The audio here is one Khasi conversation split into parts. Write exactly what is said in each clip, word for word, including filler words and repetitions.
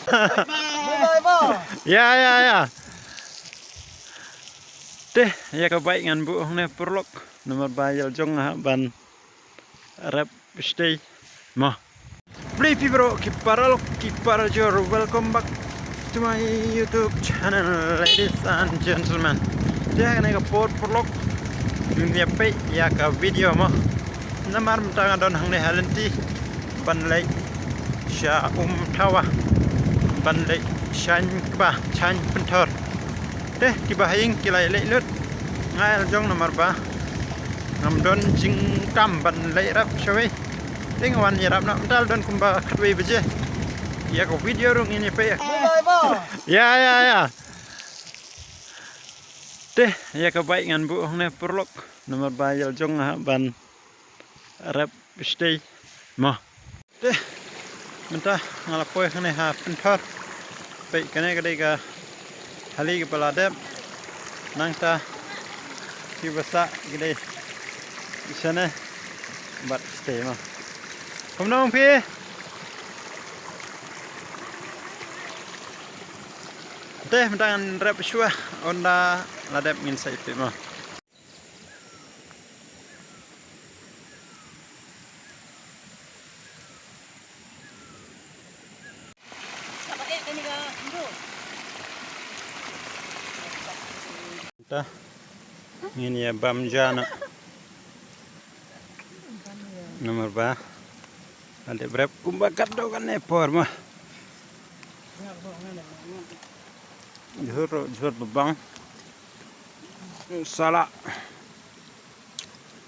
Bye bye, bye. Ya, ya, ya. Te, ïa ka bike ngan buh hangne paralok. Namar ba ïa la jong nga ban rep shatei. Mo. Khublei phi baroh ki paralok ki parajor, welcome back to my YouTube channel, ladies and gentlemen. Te ha kane ka por paralok, ngin ïa peit ïa ka video mo. Namar mynta nga don hangne ha lynti ban leit sha Umthawa, ban leit shain kba, shain pynthor. Te kiba ha ïing ki la leit lut, nga ïa la jong namar ba ngam don jingkam ban leit rep shawei. Te nga wan ïarap noh mynta, la don kumba khatwei baje. Ïa ka video ruh ngin ïa peit. Ya, ya, ya. Te, ïa ka bike ngan buh hangne paralok. Namar ba ïa la jong nga ban rep shatei. Mo. Te, mynta nga la poi hangne ha pynthor. Peit kane ka dei ka hali kaba la dep. Nangta kiba sah ki dei ki shane bad shatei mo. Kumno phi? Te mynta ngan rep shuwa, ynda la dep ngin sa ïa peit mo. Ta ngin ïa bam ja noh. Namar ba la dep rep kumba katto katne por mo. Jhur, jhur ba bang. Sala.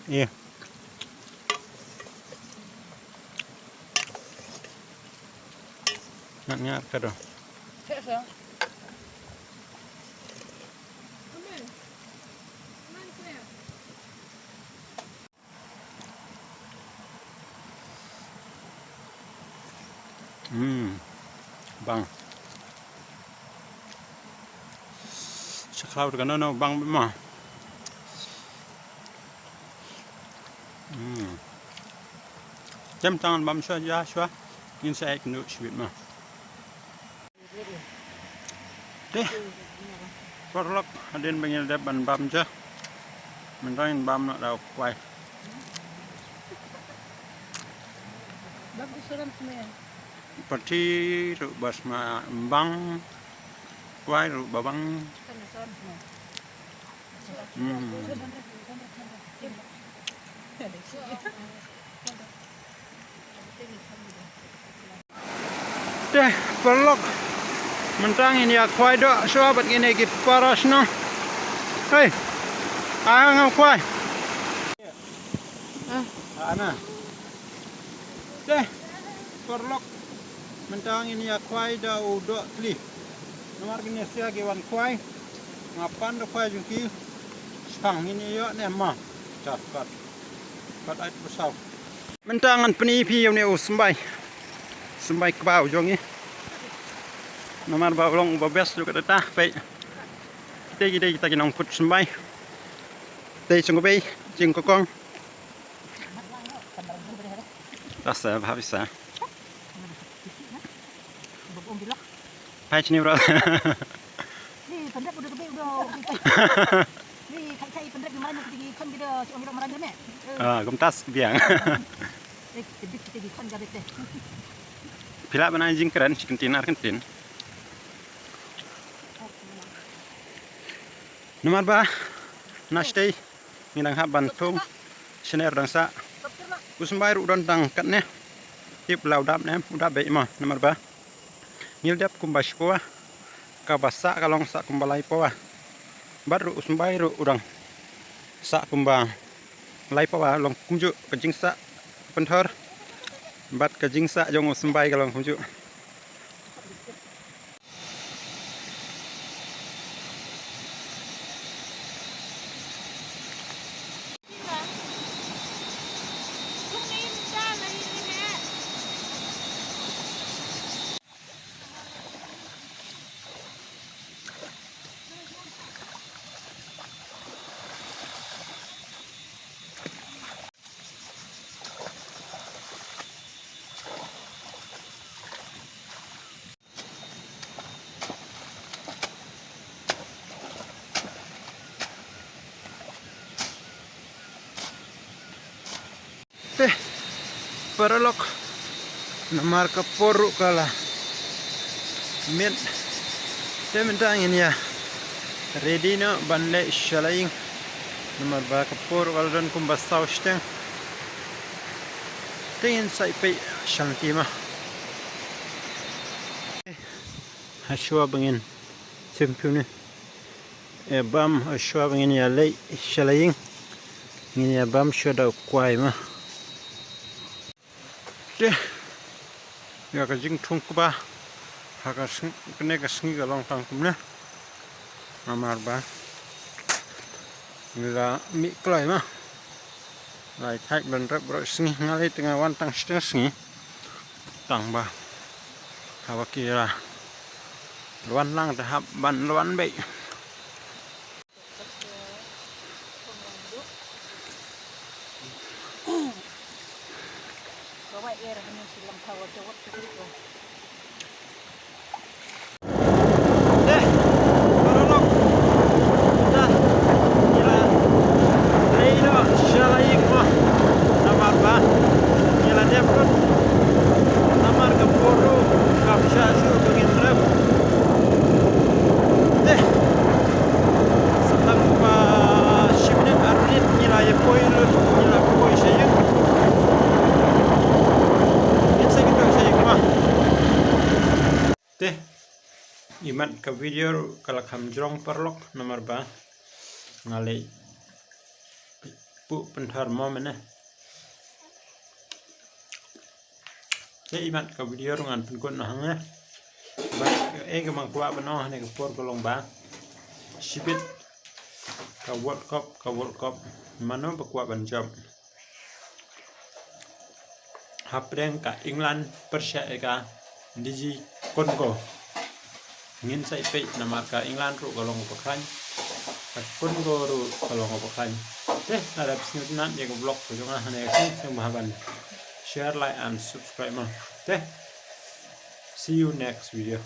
Ïa. Ngat ngat ka dong. Hmm. Bang. Sa khlaw ka no no bang ma. Hmm. Jem tangan bam shuwa ja shuwa. Ngin sa ek nu shibit ma. Te. Paralok, hadien ba ngin dep ban bam ja. Mynta ngin bam noh da u kwai. Bam tu suram semua. Pati ruh ba sma bang. Kwai ruh ba bang. Hmm. Te paralok, mynta ngin ïa khwai doh shuwa bad ngin ïa ki para shnong. Hei, ai ha nga u khwai. Ah, ana. Te paralok, mynta ngin ïa khwai da u doh tli. Namar kine sia ki wan khwai. Nga pan da khwai jong ki. Shipang ngin ïa ïoh ne ma. Cha pat. Pat ai tu saw. Mynta ngan pyni phi ïa une u symbai. Symbai kba u jong ngi. Namar ba u long uba best ruh katta, peit. Kita, kita, kita ki nongput symbai. Te jong ka bei, jong ka kong. Ta sa bha pisa. Phai chini bro. Ni pandap udah kebe udah. Ni kai kai pandap di mana kita di kon kita si orang orang mana ni. Ah, kumtas biang. Eh, kita kita di kon gabe teh. Phi lah ban ai jingkren shi kyntien ar kyntien. Namar ba na shatei ngi dang hap ban thung shane ruh dang sah. U symbai ruh u don tang katne. Tip la u dap ne em, u dap beit mo, namar ba ngi la dep kumba shi pawa. Kaba sah ka long sah kumba lai pawa. Bad ruh u symbai ruh u dang sah kumba lai pawa, long kumjuh ka jingsah pynthor. Bad ka jingsah jong u symbai ka long kumjuh. Paralok, namar ka por ruh ka la miet. Te mynta ngin ïa ready noh ban leit sha la ïing. Namar ba ka por ruh ka la don kumba saw shiteng. Te ngin sa ïa peit sha lynti ma. Hashwa ba ngin shim phi ne. Ïa bam hashwa ba ngin ïa leit sha la ïing. Ngin ïa bam shuwa da u kwai ma. Te ïa ka jingthung kba ha ka sngi, kane ka sngi ka long tang kumne. Namar ba ngi la mih kloi ma. Lai thait ban rep baroh sngi, nga leit te nga wan tang shiteng sngi. Tang ba haba ki la wan lang te hap ban wan beit. Te paralok, te ngi la leit noh sha la ïing ma. Namar ba ngi la dep lut. Namar ka por ruh kam shah shuh ba ngin rep. Te sa tang ba shi minit ar minit ngi la ïa poi lut, ngi la poi sha ïing. Ngin sa ïakynduh sha ïing ma. Te imat ka video ruh ka la kham jrong paralok namar ba nga leit puh pynthar mo mynne. Te imat ka video ruh ngan pynkut noh hangne. Bad ïa ka ba nga kwah ban ong hangne ka por ka long ba shibit ka World Cup, ka World Cup, mano ba kwah ban jop. Hapdeng ka England pyrshah ïa ka D R Congo. Ngin sa ïa peit namar ka England ruh ka long kaba khlaiñ, ka Congo ruh ka long kaba khlaiñ. Te lada phi sngewtynnat ïa ka vlog ka jong nga hangne ka sngi, sngewbha ban share, like and subscribe ma. Te see you next video.